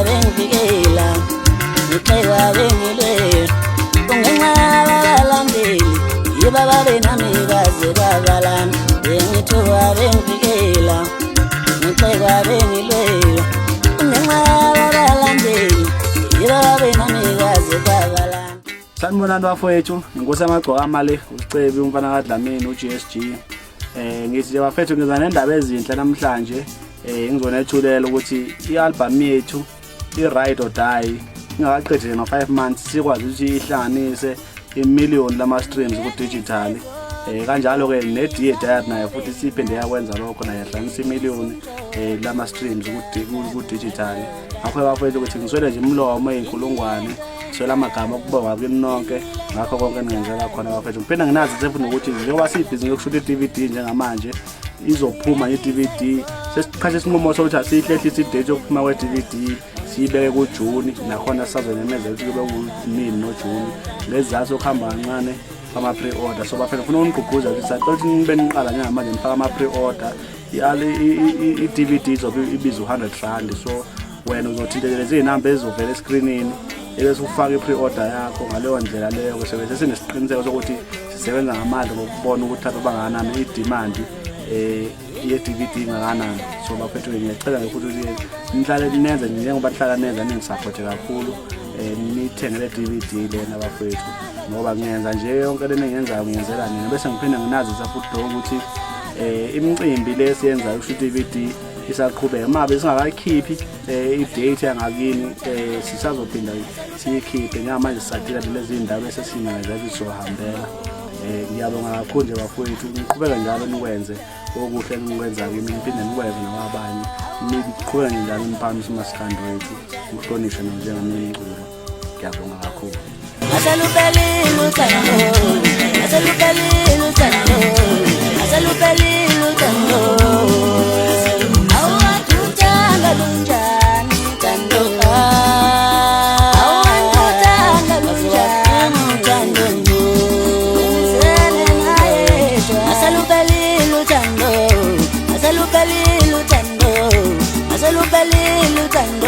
bengivikela, ngixekwa bengilwela. Kungenxa yabalandeli, yibo ababe nami baze babalana. Bengithuka bengivikela, ngixekwa bengilwela. Kungenxa yabalandeli, yibo ababe nami baze babalana. Sanibonani bafowethu, inkosi yamagcokama le, uSicebi umfana kaDlamini uGSG. Ngithi nje bafethu ngiza nendaba ezinhle namhlanje. Ngizonethulela ukuthi i-album yethu i-Ride or Die ingakaqedi no 5 months sikwazi ukuthi ihlanganise imillion lama streams ku digital. Kanjalo ke ne Dear Diary nayo futhi siphinde yakwenza lokho, nayo yahlanganisa imillion lama streams ku digital. Ngakho bafethu ukuthi ngiswele nje umlomo eyinkulungwane, ngiswele amagama okubonga kini nonke ngakho konke eningenzela khona bafethu. Ngiphinde nginazise futhi nokuthi njengoba sibhizi ngokushuta i-DVD njengamanje, izophuma i-DVD. Sesiqhashe isinqumo sokuthi asiyihlehlise i-date yokuphuma kwe-DVD, siyibeke kuJuni, nakhona sisazomemezela ukuthi kube kunini noJuni, ngezizathu sokuhamba kancane kwama-pre-order. So bafethu ngifuna ukunigqugquza ukuthi sacela ukuthi nibe niqala njengamanje nifake ama-pre-order. I-DVD izobe ibiza u-100 rand, so wena uzothinta lezi iy'namba ezizovela eskrinini ebese ufaka i-pre-order yakho. Ngaleyo ndlela leyo ke sobe sesinesiqiniseko sokuthi sisebenza ngamandla ngokubona ukuthi lapho bangakanani i-demand ye-DVD ingakanani. So bafethu ngiyacela nje futhi ukuthi nihlale nenze njengoba nihlala nenza, ningisapothe kakhulu, nithenge le DVD lena bafethu, ngoba ngiyenza nje yonke lena engiyenzayo ngiyenzela nina. Bese ngiphinde nginazisa futhi lokho ukuthi imicimbi le esiyenzayo kusho i-DVD isaqhubeka, uma besingakakhiphi i-date yangakini, sisazophinda siyikhiphe. Njengamanje sisadila lezi iy'ndaba esesingaza sizohambela. Ngiyabonga kakhulu nje bafowethu, niqhubeke njalo nikwenze okuhle enikwenza kimi, niphinde nikwenze nakwabanye, niqhubeke njalo niphakamise umasikandi wethu, uhlonishwe njengamnye umculo. Ngiyabonga kakhulu. Aseluphelile uthando, aseluphelile uthando, aseluphelile uthando. Awuthanda lunjani uthando? Awuthanda lunjani uthando? Aseluphelile uthando, aseluphelile uthando, aseluphelile uthando.